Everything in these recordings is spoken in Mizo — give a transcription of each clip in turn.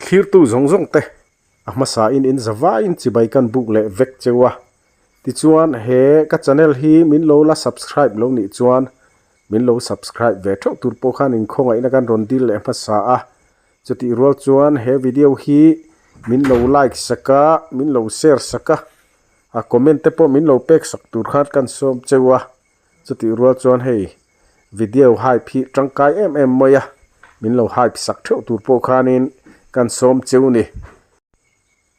Thlirtu zawng zawng te a hmasa in in zavai in chibai kan buk leh vek cheu a. Tichuan he ka channel hi min lo la subscribe lo nih chuan min lo subscribe ve theuh tur pawh khan in khawngaihna kan rawn dil leh hmasa a. Chutih rual chuan he video hi min lo like sak a, min lo share sak a, a comment te pawh min lo pek sak tur khan kan sawm cheu a. Chutih rual chuan hei video hype hi tangkai em em mai a, min lo hype sak theuh tur pawh khanin kan sawm cheu ni.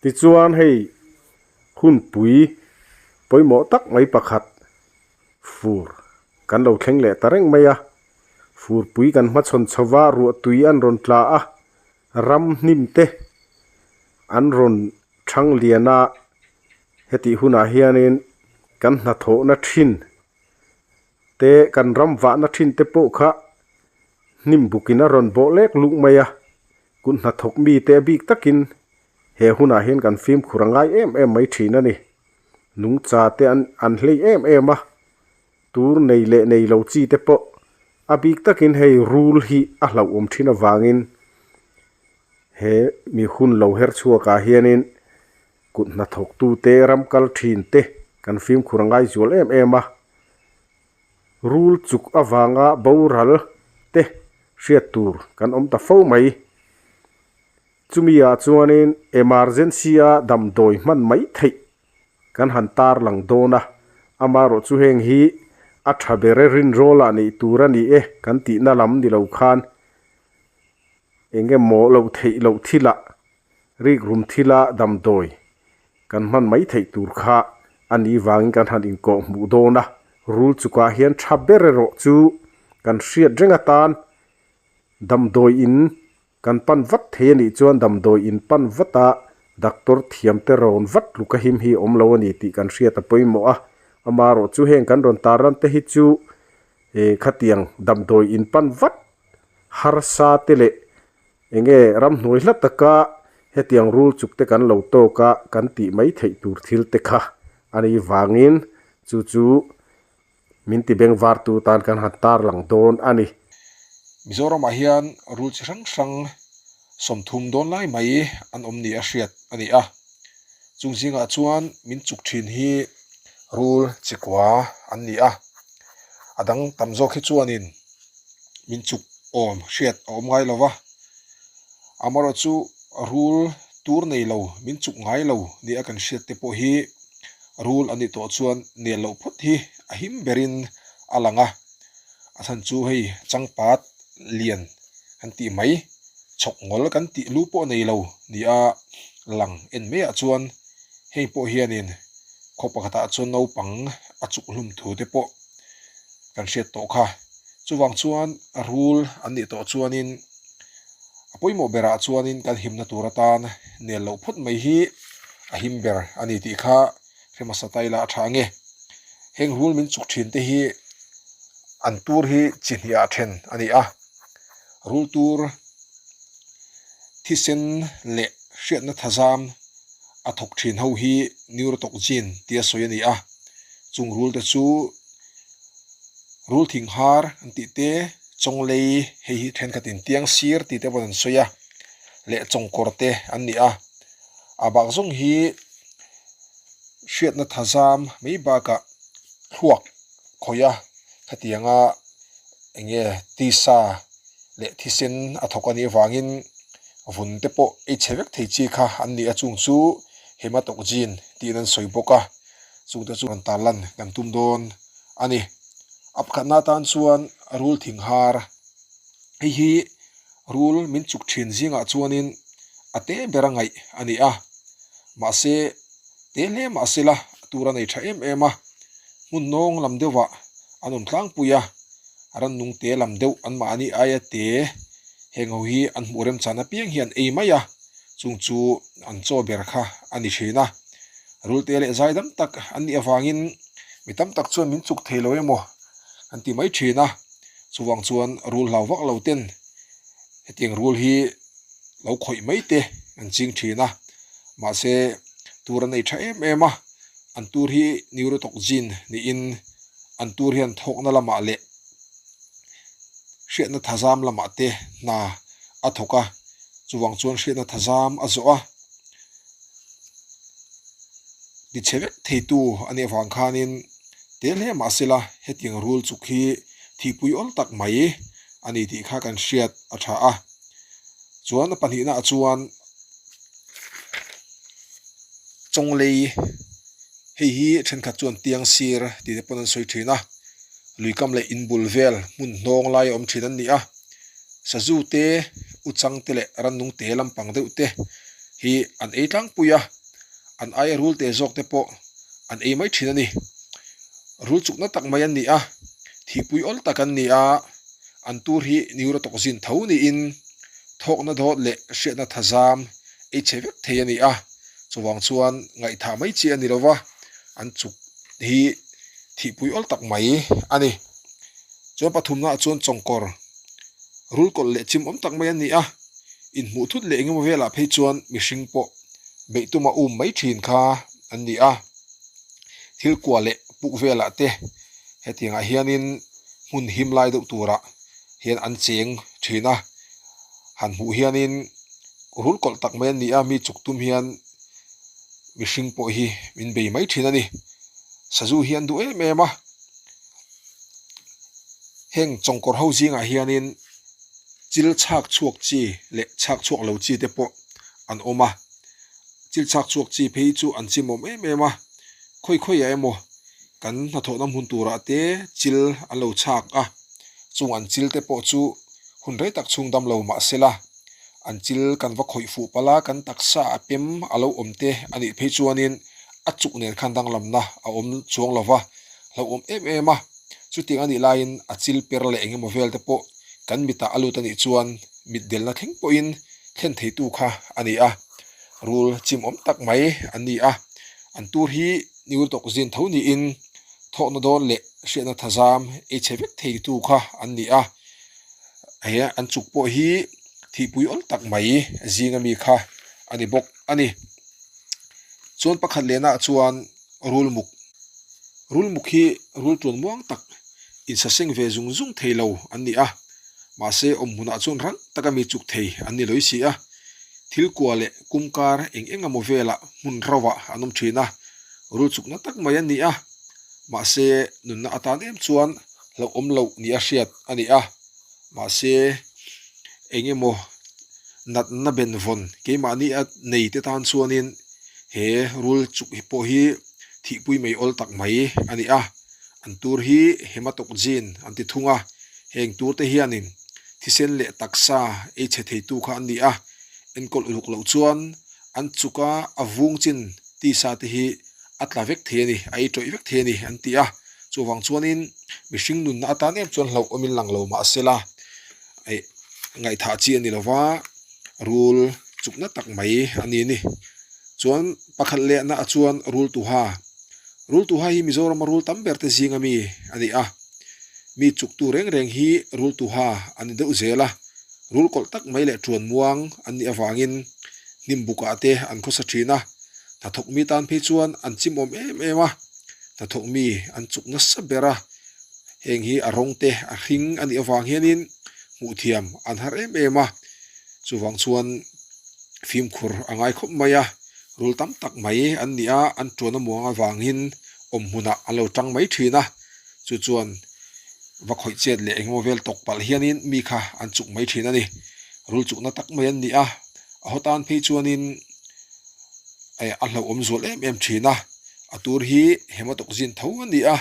Tichuan hei hunpui pawimawh tak mai pakhat fur kan lo thleng leh ta reng mai a, furpui kan hmachhawn chho va ruahtui an rawn tla a, ram hnim te an rawn thang lian a, hetih hunah hianin kan hnathawhna thin te kan ram vahna thin te pawh kha hnim bukin a rawn bawh lek luk mai a, kut hnathawk mite a bik takin he hunah hian kan fimkhur a ngai em em mai thin a ni. Nungcha te an an hlei em em a, tur nei leh nei lo chi te pawh a bik takin hei rul hi a hlauhawm thin avangin he mi hun lo her chhuakah hianin Kut hnathawktute ram kal thin te kan fimkhur a ngai zual em em a, rul chuk avanga boral te hriat tur kan awm ta fo mai. Chumi ah chuanin emergency a damdawi hman mai theih kan han tar lang dawn a, amaherawh chu heng hi a tha ber e rinrawl ah neih tur a ni e kan tihna lam ni lo khan eng emaw loh theih loh thil ah Rikrum thila damdawi kan hman mai theih tur kha a nih vangin kan han inkawh hmuh dawn a, rul chukah hian tha ber erawh chu kan hriat reng atan damdawi in kan pan vat thei a nih chuan damdawi in pan vata doctor thiam te rawn vat tluk a him hi awm lo a ni tih kan hriat a pawimawh a, amaherawh chu heng kan rawn tarlan te hi chu khatiang damdawi in pan vat harsa te leh Enge ramhnuai hla taka hetiang rul chuk te kan lo tawk a kan tih mai theih tur thil te kha a ni vangin chu chu min ti beng var tu tan kan han tar lang dawn a ni. Mizoramah hian rul chi hrang hrang 30 dawn lai mai an awm ni a hriat a ni a, chung zingah chuan min chuk thin hi rul chi kua an ni a, a dang tam zawk hi chuanin min chuk awm hriat a awm ngai lo va, amaherawh chu rul tur nei lo min chuk ngai lo nia kan hriat te pawh hi rul a nih tawh chuan nel loh phawt hi a him berin a lang a, a chhan chu hei changpat lian kan tih mai chhawk ngawl kan tih lu pawh nei lo nia lang en maiah chuan heng pawh hianin khaw pakhatah chuan naupang a chuk hlum thu te pawh kan hriat tawh kha. Chuvang chuan rul an nih tawh chuanin a pawimawh berah chuanin kan himna tur atan nel loh phawt mai hi a him ber a ni tih kha hre hmasa ta ila a tha ange. Heng rul min chuk thin te hi an tur hi chi hniah then a ni a, rul tur thisen leh hriatna thazam a thawk thin ho hi neurotoxin tia sawi a ni a. Chung rul te chu rul thing har an tih te, chawnglei hei hi thenkhatin tiang sir tih te pawh an sawi a leh chawngkawr te an ni a. A bak zawng hi hriatna thazam mai bakah thluak khawih a khatianga eng nge tisa leh thisen a thawk a nih avangin vun te pawh ei chhe vek thei chi kha an ni a chung chu hematokjin tiin an sawi bawk a. Chungte chu rawn tarlan kan tum dawn a ni. A pakhatna atan chuan rul thing har. Hei hi rul min chuk thin zingah chuanin a te ber a ngaih a ni a. Mahse, te hle mahse la tur a nei tha em em a. Hmun nawng lam deuhah an awm tlangpui a, rannung te lam deuh anmahni aia te heng ho hi an hmuh remchan apiang hian ei mai a. Chung chu an chaw ber kha a ni thin a, rulte leh zaidam tak an nih avangin mi tam tak chuan min chuk thei lo emaw an ti mai thin a, chuvang chuan rul hlau vak lo ten hetiang rul hi lo khawih mai te an ching thin a, mahse tur a nei tha em em a, an tur hi neurotoxin niin an tur hian thawkna lamah leh hriatna thazam lamah te hna a thawk a. Chuvang chuan hriatna thazam a zawh a, tichhe vek theitu a nih avang khanin te hle mah sela hetiang rul chuk hi thihpui awl tak mai a ni tih kha kan hriat a tha a. Chuan a pahnihnaah chuan Chawnglei hei hi thenkhat chuan tiang sir tih te pawn an sawi thin a, luikam leh inbul vel hmun hnawng lai a awm thin an ni a, sazu te uchang te leh rannung te lampang deuh te hi an ei tlangpui a, an aia rul te zawk te pawh an ei mai thin a ni. Rul chukna tak mai an ni a, thihpui awl tak an ni a, an tur hi neurotoxin tho niin thawkna dawt leh hriatna thazam ei chhe vek thei a ni a, chuvang chuan ngaihthah mai chi a ni lova, an chuk hi thihpui awl tak mai a ni. Chuan pathumnaah chuan chawngkawr, rul kawlh leh chim awm tak mai a ni a, inhmuh thut leh engemaw velah phei chuan mihring pawh beih tuma um mai thin kha an ni a, thil kua leh puk velah te hetiangah hianin hmun him lai deuh turah hian an cheng thin a, han hmuh hianin rul kawlh tak mai an ni a, mi chuk tum hian mihring pawh hi min bei mai thin a ni. Sazu hi an duh em em a, heng chawngkawr ho zingah hianin chil chhak chhuak chi leh chhak chhuak lo chi te pawh an awm a, chil chhak chhuak chi phei chu an chimawm em em a, khawi khawiah emaw kan hnathawhna hmun turah te chil an lo chhak a, chung an chil te pawh chu hun rei tak chhung dam lo mah sela an chil kan va khawih fuh palh a, kan taksa a pem a lo awm te a nih phei chuanin a chuk nen khan danglamna a awm chuang lo va, hlauhawm em em a, chutiang a nih laiin a chil per leh eng emaw vel te pawh kan mitah a lut a nih chuan mit delna thleng pawhin thlen theitu kha a ni a, rul chimawm tak mai an ni a, an tur hi Neurotoxin tho niin thawkna dawn leh hriatna thazam ei chhe vek theitu kha an ni a, he an chuk pawh hi thihpui awl tak mai zinga mi kha a ni bawk a ni. Chuan pakhat lehnaah chuan rulmuk, rulmuk hi rul tuan muang tak insaseng ve zung zung thei lo an ni a, mahse awm hmunah chuan rang taka mi chuk thei an ni lawih si a. Thil kua leh kum kar eng eng emaw velah hmun rauah an awm thin a, rul chukna tak mai an ni a, mahse nunna atan em chuan hlauhawm loh nia hriat a ni a, mahse eng emaw natna benvawn keimahni a nei te tan chuanin he rul chuk hi pawh hi thihpui mai awl tak mai a ni a, an tur hi hematoxin an ti thung a, heng tur te hianin thisen leh taksa ei chhe theitu kha an ni a, enkawl uluk loh chuan an chuk a, a vung chin tisa te hi a tla vek thei a ni, a ei tawih vek thei a ni an ti a, chuvang chuanin mihring nunna atan em chuan hlauh awmin lang lo mah sela eih ngaihthah chi a ni lo va, rul chukna tak mai a ni a ni. Chuan pakhat lehna ah chuan rul tuha, rul tuha hi Mizorama rul tam ber te zinga mi a ni a, mi chuktu reng reng hi rul tuha an ni deuh zel a, rul kawlh tak mai leh tuan muang an nih avangin hnim bukah te an khawsa thin a, hnathawk mi tan phei chuan an chimawm em em a, hnathawk mi an chuk nasa ber a, heng hi a rawng te a hring a nih avang hianin hmuh thiam an har em em a, chuvang chuan fimkhur a ngai khawp mai a, rul tam tak mai an ni a, an tuan a muang avangin awm hmunah an lo tang mai thin a, chu chuan va khawih chet leh engemaw vel tawk palh hianin mi kha an chuk mai thin a ni, rul chukna tak mai an ni a, a haw tan phei chuanin eh a hlauhawm zual em em thin a, a tur hi hematoxin tho a ni a,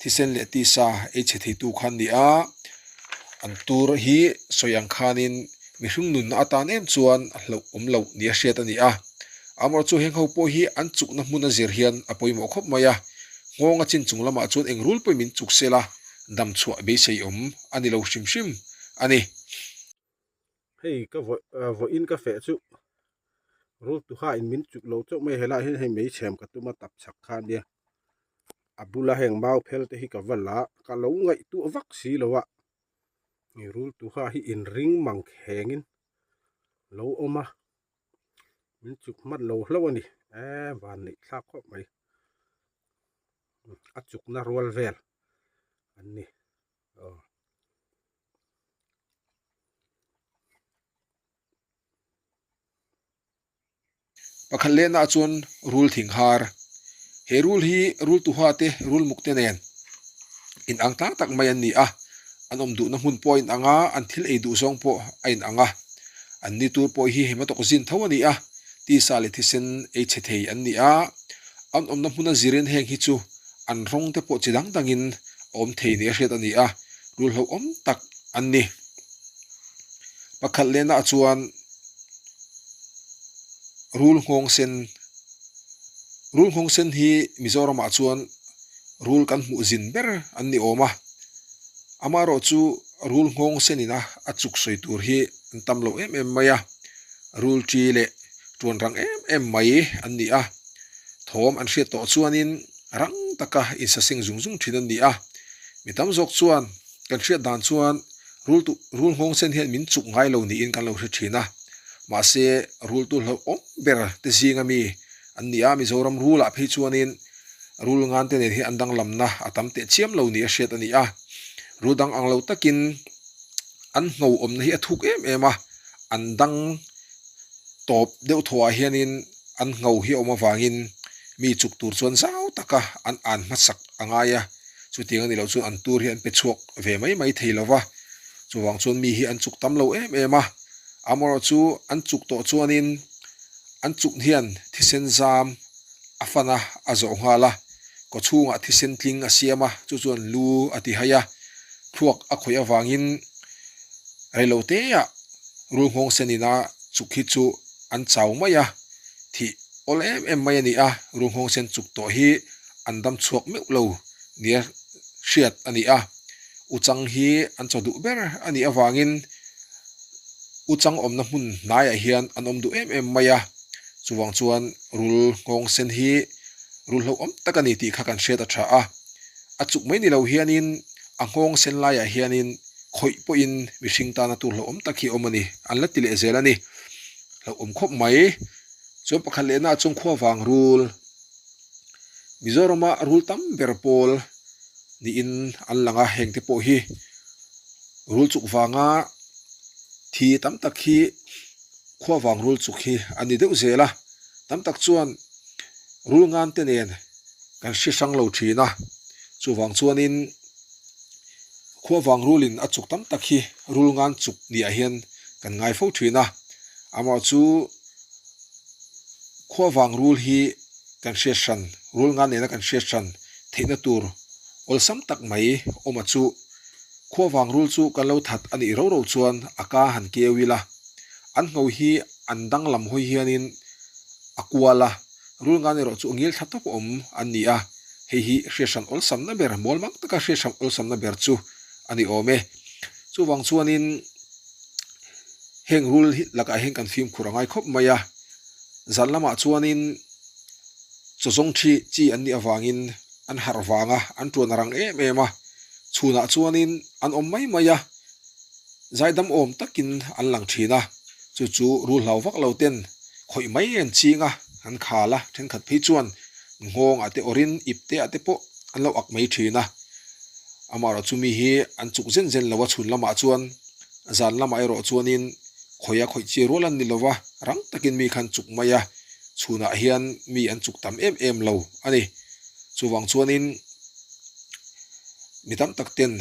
thisen leh tisa ei chhe theitu kha an ni a, an tur hi sawi ang khanin mihring nunna atan em chuan a hlauhawm loh nia hriat a ni a, amaherawhchu heng ho pawh hi an chukna hmun a zir hian a pawimawh khawp mai a, nghawng a chin chung lamah chuan eng rul pawhin min chuk sela dam chhuah beisei awm a ni lo hrim hrim a ni. Hei ka vawiin ka feh chu rul tuha in min chuk lo chauh mai helaiah hian hei mei chhem ka tum a tap chak kha a nia a bula heng mau phel te hi ka va la a ka lo ngaihtuah vak si lo a ni rul tuha hi inring mang khengin lo awm a min chuk hman lo hlauh a ni eee van neih thlak khawp mai a chukna rual vel an ni aw. Pakhat lehna ah chuan rul thing har. He rul hi rul tuha te rul muk te nen in ang tlang tak mai an ni a, an awm duhna hmun pawh a in ang a, an thil ei duh zawng pawh a in ang a. An ni tur pawh hi hematoxin tho a ni a, tisa leh thisen ei chhe thei an ni a, an awmna hmuna zirin heng hi chu an rawng te pawh chi dang dangin a awm thei nia hriat a ni a, rul hlauhawm tak an ni. Pakhat lehna ah chuan rul nghawng sen, rul nghawng sen hi Mizoramah chuan rul kan hmuh zin ber an ni awm a, amaherawhchu rul nghawng sen ina a chuk sawi tur hi an tam lo em em mai a, rul ṭi leh ṭuan rang em em mai an ni a, thawm an hriat tawh chuanin rang taka insaseng zung zung ṭhin an ni a, mi tam zawk chuan kan hriat dan chuan rul tu rul nghawng sen hian min chuk ngai lo niin kan lo hre ṭhin a, mahse rul tu hlauhawm ber te zinga mi an ni a, Mizoram rulah phei chuanin Rul ngan te nen hian an danglamna a tam teh chiam lo ni a hriat a ni a. Rul dang ang lo takin an ngho awmna hi a thuk em em a, an dang tawp deuh thawhah hianin an ngho hi a awm avangin mi chuk tur chuan zau taka an an hmasak a ngai a, chutiang a nih loh chuan an tur hi an pe chhuak ve mai mai thei lo va, chuvang chuan mi hi an chuk tam lo em em a, amaherawhchu an chuk tawh chuanin an chuk hian thisen zam a fan a, a zawh nghal a, kawchhungah thisen tling a siam a, chu chuan lu a ti hai a, thluak a khawih avangin reiloteah rul nghawng sen ina chuk hi chu an chau mai a, thih awl em em mai a ni a, rul nghawng sen chuk tawh hi an dam chhuak meuh lo nia hriat a ni a, uchang hi an chaw duh ber a nih avangin uchang awmna hmun hnaiah hian an awm duh em em mai a, chuvang chuan rul nghawng sen hi rul hlauhawm tak a ni tih kha kan hriat a tha a, a chuk mai ni lo hianin a nghawng sen laiah hianin khawih pawhin mihring tana tur hlauhawm tak hi a awm a ni, an la ti leh zel a ni, hlauhawm khawp mai. Chuan pakhat lehna ah chuan khua vang rul. Mizorama rul tam ber pawl niin an lang a, heng te pawh hi rul chuk vanga thi tam tak hi khua vang rul chuk hi a ni deuh zel a, tam tak chuan rul ngan te nen kan hre hrang lo thin a, chuvang chuanin khua vang rulin a chuk tam tak hi rul ngan chuk niah hian kan ngai fo thin a, amah chu. Khua vang rul hi kan hriat hran, rul ngan nena kan hriat hran theihna tur awlsam tak mai awm a chu. Khua vang rul chu kan lo that a nih ro ro chuan a ka han keu ila, an ngho hi an danglam hawi hianin a kual a, rul ngan erawh chu a ngil thla tawp awm an ni a, hei hi hriat hran awlsamna ber, mawl mang taka hriat hran awlsamna ber chu a ni awm e. Chuvang chuanin. Heng rul lakah hian kan fimkhur a ngai khawp mai a, zan lamah chuanin chaw zawng thi chi an nih avangin an harh vang a, an tuan a rang em em a, chhunah chuanin an awm mai mai a, zaidam awm takin an lang thin a, chu chu rul hlau vak lo ten khawih mai an ching a, an khal a, thenkhat phei chuan nghawngah te awrhin ip te ah te pawh an lo ak mai thin a, amaherawh chu mi hi an chuk zen zen lo a chhun lamah chuan. Zan lamah erawh chuanin khawih a khawih chi rual an ni lo va, rang takin mi khan chuk mai a, chhunah hian mi an chuk tam em em lo a ni. Chuvang chuanin mi tam tak ten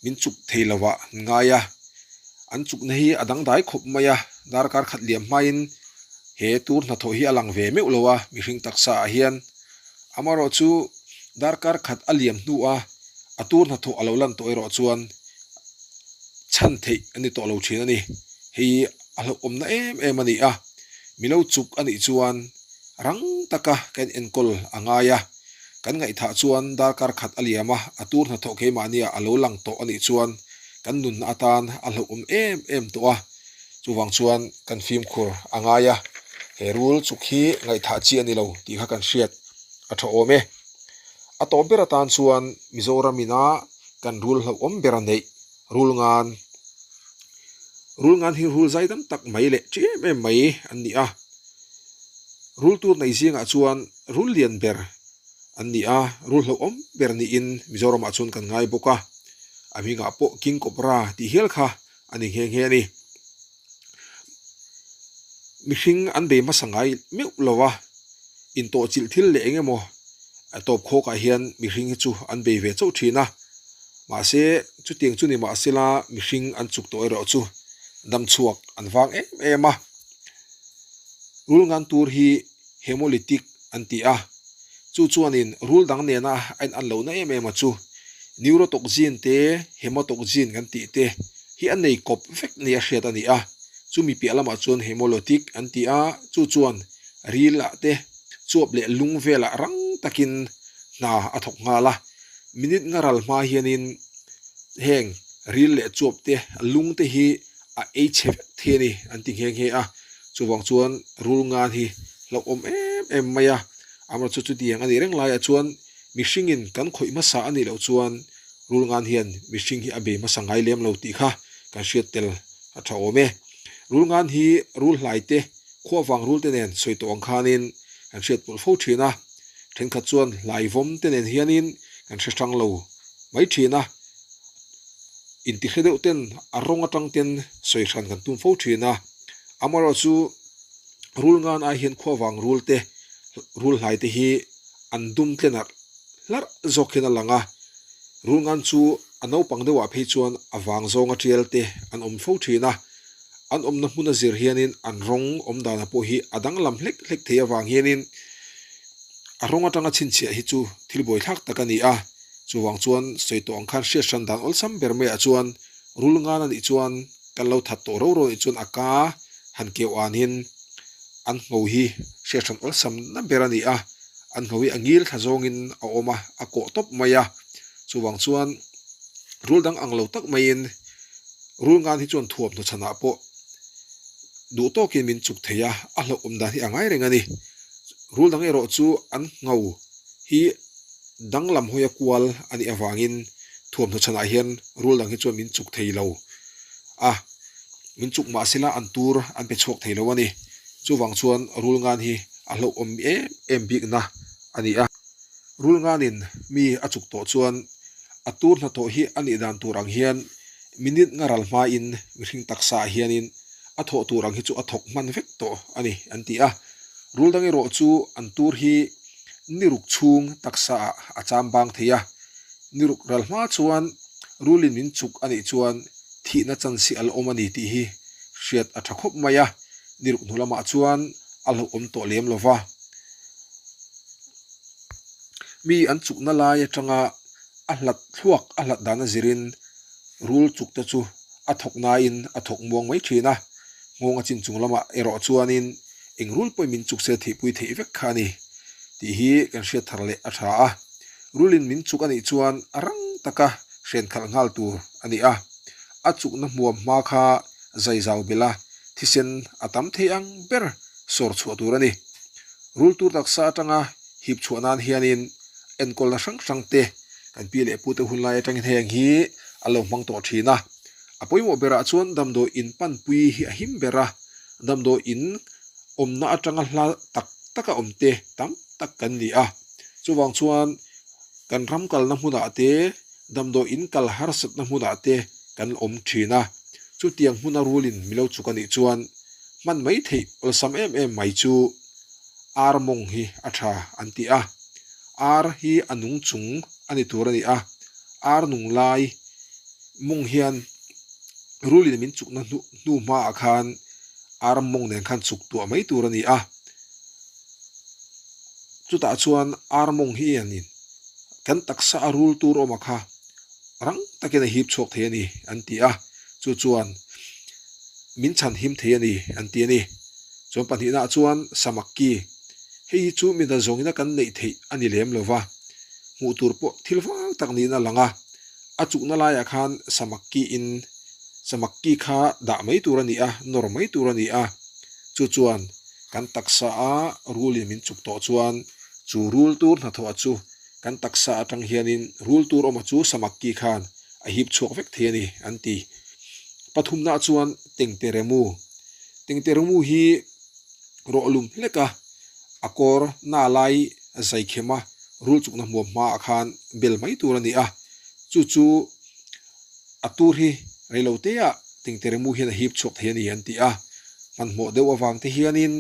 min chuk thei lo ah an ngai a, an chukna hi a dangdai khawp mai a, darkar khat liam hmain he tur hnathawh hi a lang ve meuh lo a mihring taksa ah hian. Amaherawh chu darkar khat a liam hnu a, a tur hnathawh a lo lan tawh erawh chuan chhan theih a ni tawh lo thin a ni. Hei a hlauhawmna em em a ni a, milo chuk a nih chuan rang taka kan enkawl a ngai a, kan ngaihthah chuan darkar khat a liam a, a tur hnathawh keimahnia a lo lang tawh a nih chuan kan nunna atan a hlauhawm em em tawh a, chuvang chuan kan fimkhur a ngai a, he rul chuk hi ngaihthah chi a ni lo tih kha kan hriat a tha awm e. A tawp ber atan chuan Mizoram ina kan rul hlauhawm ber a neih rul ngan. Rul ngan hi rul zai dam tak mai leh chi em em mai an ni a. Rul tur nei zingah chuan rul lian ber an ni a, rul hlauhawm ber niin Mizoramah chuan kan ngai bawk a. A hmingah pawh King Cobra tih hial kha a ni nghe nghe a ni. Mihring an bei hmasa ngai meuh lo a, intawhchilh thil leh eng emaw tawp khawkah hian mihring hi chu an bei ve chauh thin a. Mahse, chutiang chu ni mahsela mihring an chuk tawh erawh chu dam chhuak an vang em em a. Rul ngan tur hi hemolytic an ti a, chu chuanin rul dang nena a in an lohna em em a chu neurotoxin te hematoxin kan tih te hi a nei kawp vek ni a hriat a ni a, chumi piah lamah chuan hemolytic an ti a, chu chuan ril ah te chuap leh lung velah rang takin hna a thawk nghal a, minute nga ral hma hianin heng ril leh chuap te lung te hi a ei chhe vek thei a ni an ti nghe nghe a, chuvang chuan rul ngan hi hlauhawm em em mai a, amaherawhchu chutiang a nih reng laiah chuan mihringin kan khawih hmasa a nih loh chuan rul ngan hian mihring hi a bei hmasa ngai lem lo tih kha kan hriat tel a tha awm e. Rul ngan hi rul hlai te, khua vang rul te nen sawi tawh ang khanin kan hriat pawlh fo thin a, thenkhat chuan hlaivawm te nen hianin kan hre hrang lo mai thin a. Intihre deuh ten a rawng atang ten sawi hran kan tum fo thin a, amaherawh chu rul ngan ai hian khua vang rul te rul hlai te hi an dum tlen ah hlarh zawk hian a lang a, rul ngan chu a naupang deuh ah phei chuan a vang zawng a tial te an awm fo thin a, an awmna hmun a zir hianin an rawng awm dan ah pawh hi a danglam hlek hlek thei avang hianin a rawng atanga chhinchhiah hi chu thil buaithlak tak a ni a. Chuvang chuan sawi tawh ang khan hriat hran dan awlsam ber maiah chuan rul ngan a nih chuan kan lo that tawh ro ro nih chuan a ka han keuh anin an ngho hi hriat hran awlsam na ber a ni a, an ngho hi a ngil thla zawngin a awm a, a kawh tawp mai a. Chuvang chuan rul dang ang lo tak maiin rul ngan hi chuan thuam hnawchhanah pawh duh tawkin min chuk thei a, a hlauhawm dan hi a ngai reng a ni. Rul dang erawh chu an ngho hi danglam hawia kual a nih avangin thuamhnaw chhanah hian rul dang hi chuan min chuk thei lo a, min chuk mah sela an tur an pe chhuak thei lo a ni. Chuvang chuan rul ngan hi a hlauhawm em em bikna a ni a. Rul nganin mi a chuk tawh chuan a tur hnathawh hi a nih dan tur ang hian minute nga ral hmain mihring taksa ah hianin a thawh tur ang hi chu a thawk hman vek tawh a ni an ti a. Rul dang erawh chu an tur hi Ni ruk chhung taksa ah a cham bang thei a, ni ruk ral hma chuan rulin min chuk a nih chuan thihna chance hi a la awm a ni tih hi hriat a tha khawp mai a, ni ruk hnu lamah chuan a hlauhawm tawh lem lo va. Mi an chukna lai atanga a hlat thluak a hlat dan a zirin rul chuk te chu a thawk nain a thawk muang mai thin a, nghawng a chin chung lamah erawh chuanin Eng rul pawhin min chuk se thihpui theih vek kha a ni tih hi kan hriat thar leh a tha a. Rulin min chuk a nih chuan a rang taka hren khalh nghal tur a ni a. A chukna hmuam hma kha zai zau bela thisen a tam thei ang ber sawr chhuah tur a ni. Rul tur taksa atanga hip chhuah nan hianin enkawlna hrang hrang te kan pi leh pute hun lai atangin heng hi a lo hmang tawh thin a. A pawimawh berah chuan damdawi in panpui hi a him ber a. Damdawi in awmna atanga hla tak taka awm te tam tak kan ni a, chuvang chuan kan ram kalna hmunah te, damdawi in kal harsatna hmunah te kan awm thin a, chutiang hmuna rulin milo chuk a nih chuan hman mai theih awlsam em em mai chu ar mawng hi a tha an ti a, ar hi a nung chung a ni tur a ni a, ar nung lai mawng hian rulin min chukna hnu hnu hmaah khan ar mawng nen khan chuk tuah mai tur a ni a, chutah chuan ar mawng hi hianin kan taksa a rul tur awm a kha rang takin a hip chhuak thei a ni an ti a, chu chuan min chhan him thei a ni an ti a ni. Chuan pahnihnaah chuan samak ki, hei hi chu mi dan zawngina kan neih theih a ni lem lo va, hmuh tur pawh thil vang tak niin a lang a, A chukna laiah khan samak kiin samak ki kha dah mai tur a ni a, nawr mai tur a ni a. Chu chuan kan taksa a rulin min chuk tawh chuan chu rul tur hnathawh chu kan taksa atang hianin rul tur awma chu samak ki khan a hip chhuak vek thei a ni an ti. Pathumna chuan tengteremu. Tengteremu hi rawh lum hlek a, a kawr na lai zaikhema rul chukna hmuam hmaah khan bel mai tur a ni a, chu chu a tur hi reiloteah tengteremu hian a hip chhuak thei a ni an ti a. Hmanhmawh deuh avang te hianin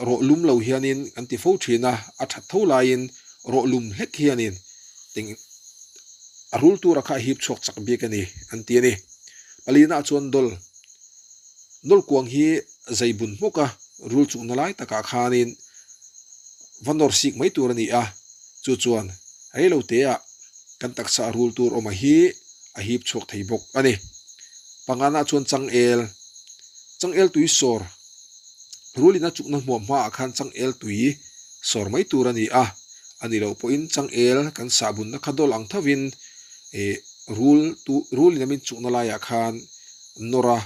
rawh lum lo hianin kan ti fo thin a, a that tho laiin rawh lum hlek hianin teng a rul tura kha a hip chhuak chak bik a ni an ti a ni. Palina chuan dawl dawl kuang hi zai bun hmawk a, rul chukna lai takah khanin va nawr sik mai tur a ni a, chu chuan reilo teah kan taksa a rul tur awm a hi a hip chhuak thei bawk a ni. Pangana chuan changel, changel tui sawr, rulin a chukna hmuam hmaah khan changel tui sawr mai tur a ni a, a ni loh pawhin changel kan sahbunna kha dawl ang thovin ih rul tu rulin a min chukna laiah khan nawr a,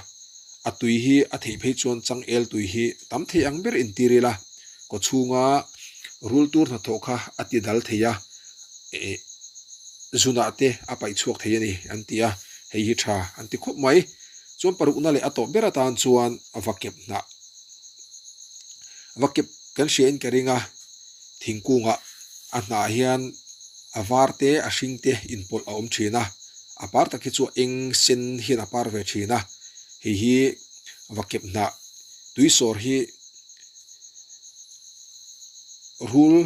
a tui hi a theih phei chuan changel tui hi tam thei ang ber intir ila, kawchhunga rul tur hnathawh kha a ti dal thei a, ih zunah te a paih chhuak thei a ni an ti a, hei hi tha an ti khawp mai. Chuan parukna leh a tawp ber atan chuan va kep hnah va kep kan hria in ka ring a, thingkungah a hnah hian a var te a hring te inpawlh a awm thin a, a par tak hi chu a eng sen hian a par ve thin a, hei hi va kep hnah tuisawr hi rul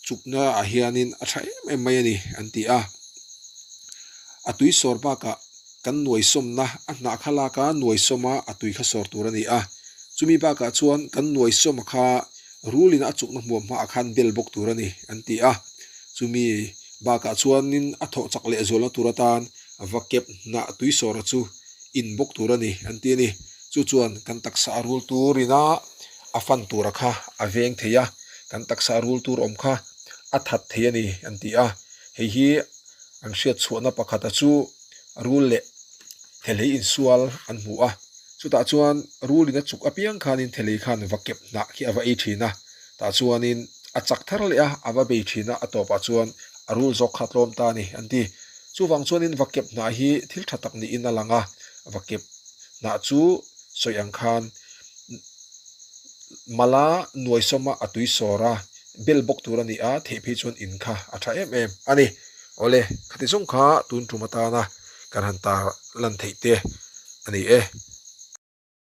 chukna ah hianin a tha em em mai a ni an ti a, a tui sawr bakah kan nuai sawmna a hnah kha lak a nuai sawm a a tui kha sawr tur a ni a, chumi bakah chuan kan nuai sawm a kha rulin a chukna hmuam hmaah khan bel bawk tur a ni an ti a, chumi bakah chuanin a thawh chak leh zualna tur atan va kep hnah tui sawra chu in bawk tur a ni an ti a ni. Chu chuan kan taksa a rul turina a fan tura kha a veng thei a, kan taksa a rul tur awm kha a that thei a ni an ti a. Hei hi an hriat chhuahna pakhata chu rul leh thelei insual an hmu a, chutah chuan rulin a chuk apiang khanin thelei khan va kep hnah khi a va ei thin a, tah chuanin a chak thar leh a, a va bei thin a, a tawpah chuan a rul zawk kha a tlawm ta a ni an ti. Chuvang chuanin va kep hnah hi thil tha tak niin a lang a, va kep hnah chu sawi ang khan mala nuai sawma a tui sawr a, bel bawk tur a ni a, theih phei chuan in kha a tha em em a ni. Awle, khati zawng kha tun tum atana kan han tar lan theih te a ni e.